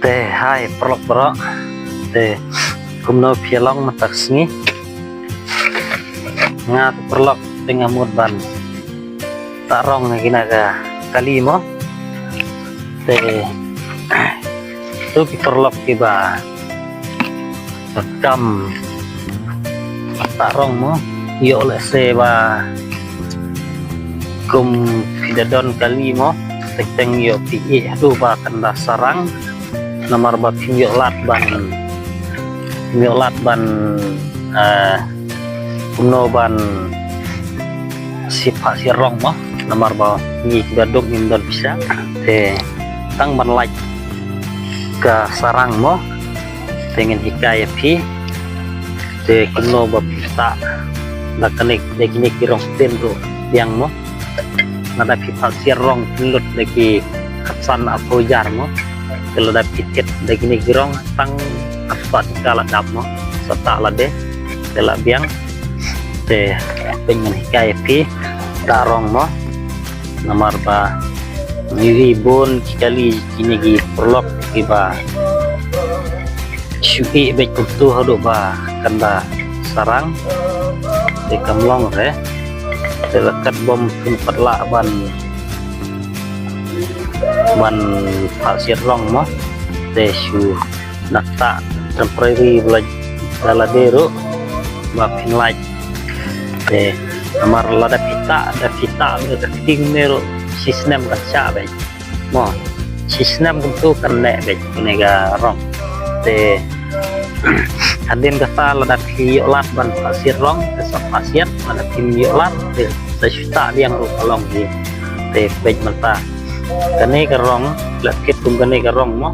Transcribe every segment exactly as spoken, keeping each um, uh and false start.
Te hai paralok baroh. Te kumno phi long mynta ka sngi? Nga te paralok te nga mut ban ta rong na kine ki kali mo. Te tu ki paralok kiba kam ta rong mo, ïoh lehse ba kum phi da don kali mo, teng teng ïoh phi ïeh haduh ba kan da sarang, namar ba phim ïoh lad ban, phim ïoh lad ban, eh, kumno ban siew phah siew rong mo, namar ba ngi kiba duk ngim don pisa. Te tang ban lait ka sarang mo, te ngin hikai ïa phi te kumno ba phi ta da kane, da kine ki rong ktien ruh biang mo. Lada phi phah siew rong phi lut da ki khatsan arphew hajar mo. Te lada phi thied da kine ki rong tang arspah tyngka la dap mo. Sa ta lade te la biang. Te pynban ngan hikai ïa phi ta rong mo. Namar ba ngi ïohi bun ki kali kine ki paralok kiba shu ïeh beit kumtu haduh ba kan da sarang. Te kam long re. Te la kat bym pynpat lah ban, ban phah siew rong mo. Te shu nang ta temporary ba la, ba la dei ruh ba phin lait. Te namar lada phi ta, da phi ta da ka kti ne ruh shi snem kan shah beit mo. Shi snem kumtu kan neh beit kane ka rong. Te hadien kata lada phi ïoh lad ban phah siew rong te sa phah siew, lada phim ïoh lad te sa shu ta biang ruh ka long hi. Te peit mynta kane ka rong, la thied kum kane ka rong mo.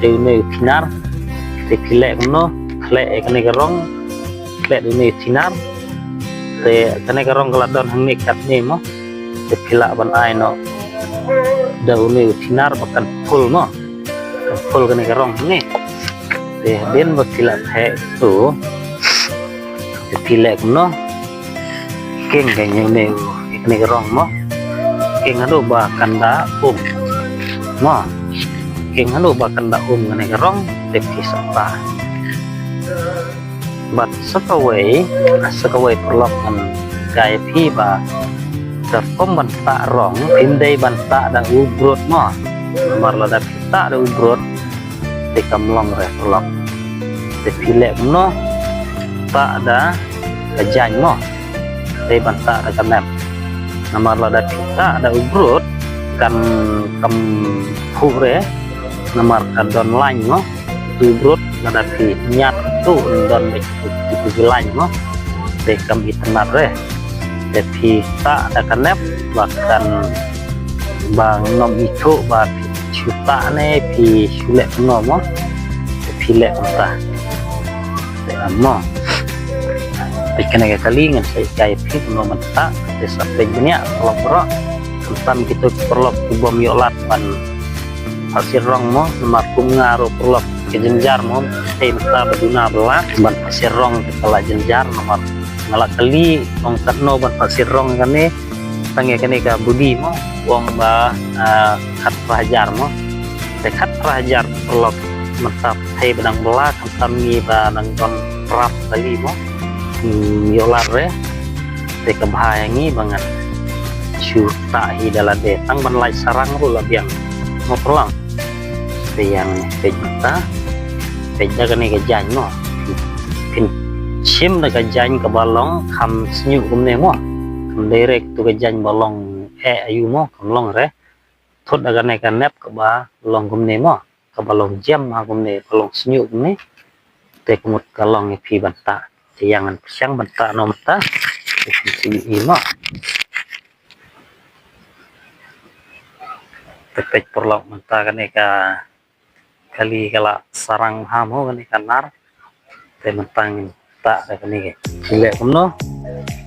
Te une u thinar, te phi leh kumno, khleh ïa kane ka rong, khleh da une u thinar. Te kane ka rong ka la don hangne katne mo. Te phi lah ban ai noh da une u thinar ba kan phul mo. Kan phul kane ka rong hangne. Te hadien ba phi la theh tu, te phi leh kumno, kieng kane une u, kane ka rong mo. Kieng haduh ba kan da um mo. Kieng haduh ba kan da um kane ka rong, te phi sa ta. Bad sa kawei, sa kawei paralok ngan hikai ïa phi ba ka rukom ban ta rong phim dei ban ta da u brut mo. Namar lada phi ta da u brut te kam long re paralok. Te phi leh kumno, ta da ka jaiñ mo. Dei ban ta da ka nep. Namar lada phi ta da u brut kan kam phuh re. Namar ka don lain mo. Tu brut lada phi ñiat tu don beit tu ki lain mo. Te kam itynnad re. Te phi ta da ka nep ba kan, ba ngam ithuh ba phi shu ta ne phi shu leh kumno mo. Te phi leh kumta. Te am mo. Peit kane ka kali ngan sa hikai phi kumno ban ta. Te sa peit bniah paralok baroh. Khamtam kito ki paralok ki bym ïoh lad ban phah siew rong mo, namar kum nga ruh paralok ka jynjar mo, te mynta ba duna ba la ban phah siew rong te ka la jynjar namar nga la kylli ong katno ban phah siew rong kane, tang ïa kane ka budi mo, ong ba, ah, khatphra hajar mo. Te khatphra hajar paralok mynta pyrthei ba dang bylla, khamtam ngi ba dang don prap kali mo. Hmm, ïoh lad re. Te ka bha ïa ngi ba ngan shu ta hi da lade tang ban lait sarang ruh la biang. Mo paralok. Te ïa ngi peit mynta. Peit da kane ka jaiñ mo. Phin shim da ka jaiñ kaba long kham shñiuh kumne mo. Kham direct tu ka jaiñ ba long eh aïu mo, kham long re. Thut da kane ka nep kaba long kumne mo. Kaba long jem ha kumne, ba long shñiuh kumne. Te ka mut ka long ïa phi ban ta. Te ïa ngan pyrshang ban ta noh mynta. Te phi shu ïohi mo. Te peit paralok mynta kane ka kali ka la sarang bha mo kane ka nar. Te mynta ngin ta da kane ka. Phi leh kumno?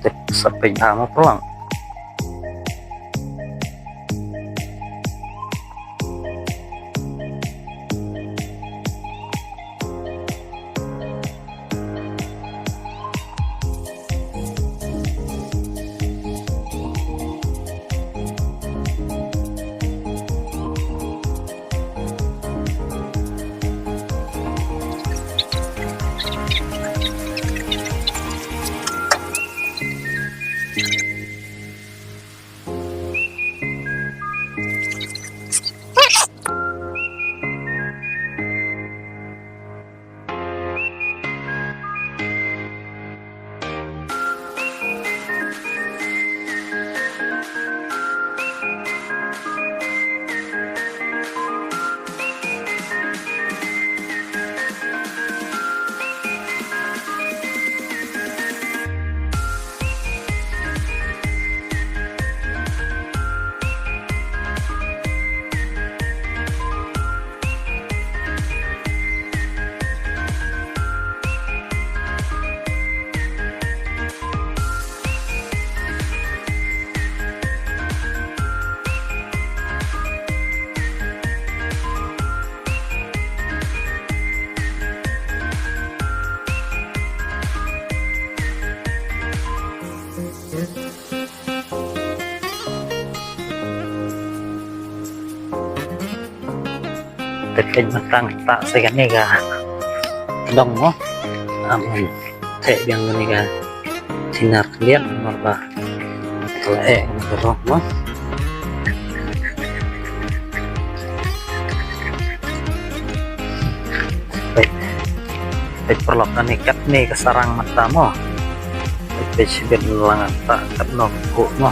Te sa peit bha mo paralok. Te peit mynta nga tah sa kane ka dong mo. Am, te biang kane ka chinar khyndiat namar ba ka la eh kane ka rong mo. Peit, peit paralok, kane katne ka sarang mynta mo. Peit, peit shibit lang mynta katno ka kuh mo.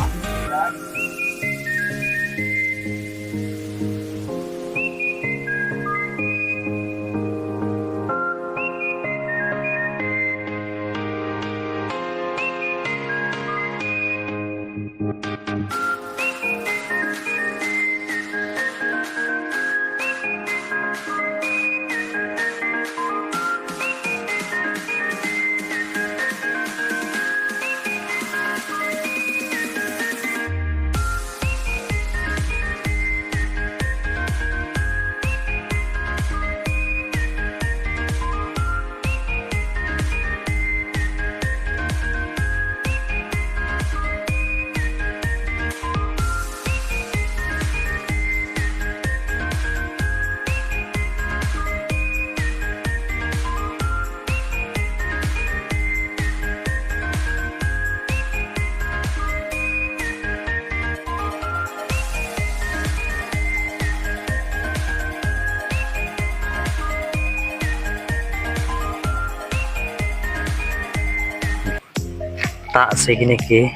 Tah sa kine ki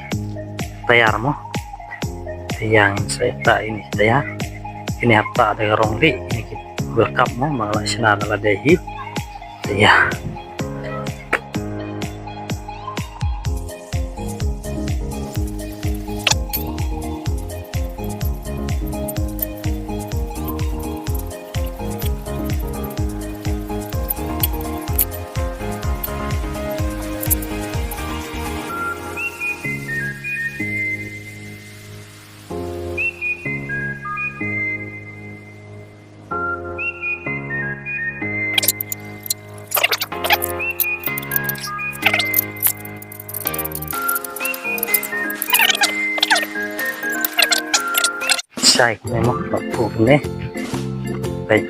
tayar mo. Te ïa ngin sa tah ïa kine ki tayar. Kine hap tah da ka rong rieh, kine ki byrkap mo, ba nga la shna da lade hi. Te ïa. Shai kumne mo, ba phu kumne. Peit.